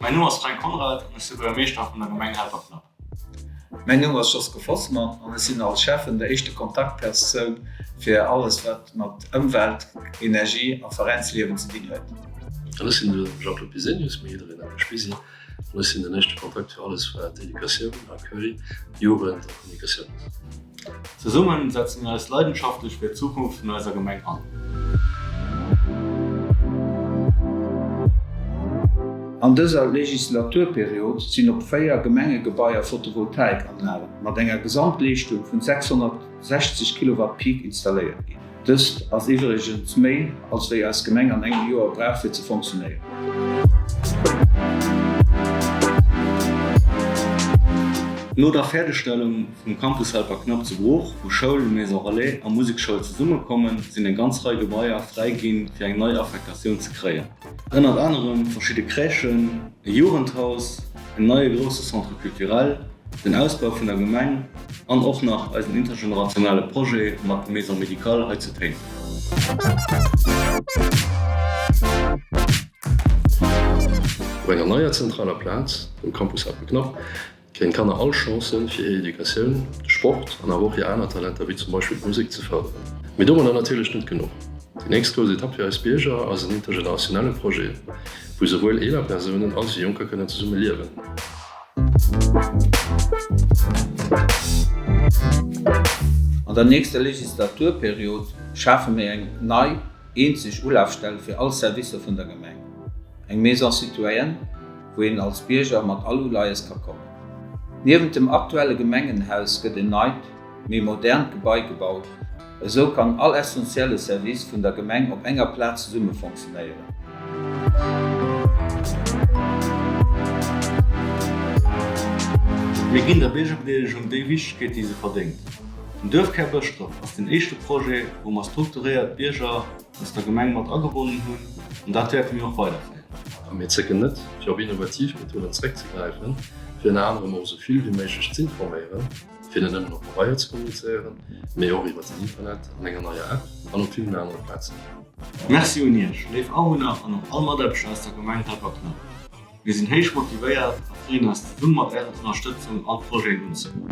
Mäin Numm ass Fränk Conrad an ech si Buergermeeschter vun der Gemeng Helperknapp. Mäin Numm ass Joske Vosmann an ech sinn als Schäffen der éischte Kontaktpersoun fir alles wat mat Ëmwelt, Energie a Veräinsliewen ze dinn huet. An ech sinn de Jean-Claude Bisenius, mee jiddereen nennt mech Bisi, an ech sinn den éischte Kontakt fir alles wat Educatioun, Accueil, Jugend a Kommunikatioun ass. Zesummen setzen mir eis leidenschaftlech fir d'Zukunft vun eiser Gemeng an. An dëser Legislaturperiod sinn op 4 Gemengegebaier Photovoltaikanlagen mat enger Gesamtleeschtung vun 660 Kilowatt Peak installéiert ginn. Dëst ass iwwregens méi als wéi eis Gemeng an engem Joer brauch fir ze fonctionnéieren. No der Fäerdegstellung vum Campus Helperknapp zu Bruch, wou Schoul, Maison Relais a Musekschoul zesummekommen, sinn eng ganz Rei Gebaier fräi ginn, fir eng nei Affektatioun ze kréien. Ënnert anerem verschidde Crèchen, e Jugendhaus, en neie grousse Centre culturel, den Ausbau vun der Gemeng an och nach eisen intergenerationelle Projet mat Maison médicale hei zu Téinten. Op enger neier zentraler Plaz, dem Campus Apelknapp, Kréien d'Kanner all Chancen, fir hir Educatioun, de Sport an awer och hir aner Talenter wéi zum Beispill d'Musek ze fërderen. Mee domadder natierlech net genuch. Déi nächst grouss Etapp fir eis Bierger ass en intergenerationelle Projet, wou souwuel eeler Persounen als wéi Jonker kënnen zesumme liewen. An der nächster Legislaturperiod schafe mir eng nei, eenzeg Ulafstell fir all Servicer vun der Gemeng, eng Maison citoyenne, wou een als Bierger mat all Uleies ka kommen. Niewent dem aktuelle Gemengenhaus gëtt en neit, méi modernt Gebai gebaut. Esou kann all essentielle Service vun der Gemeng op enger Plaz zesumme fonctionéieren. Mir ginn der Biergerbedeelegung déi Wichtegkeet, déi se verdéngt. Den Duerfkär Bëschdref ass den éischte Projet, wou mer strukturéiert d'Bierger aus der Gemeng mat agebonnen hunn, an dat wäerte mir och weiderféieren. A mir zécken net, fir op innovativ Methoden zeréckzegräifen, fir ënner anerem och esou vill wéi méiglech z'informéieren, fir net nëmmen op Pabeier ze kommunizéieren, mee och iwwert den Internet, an enger neier App an op villen anere Plazen. Merci un Iech, léif Awunner an och all Mataarbechter aus der Gemeng Helperknapp. Mir sinn héich motivéiert a freeën eis zesumme mat Ärer Ënnerstëtzung all d'Projeten unzegoen.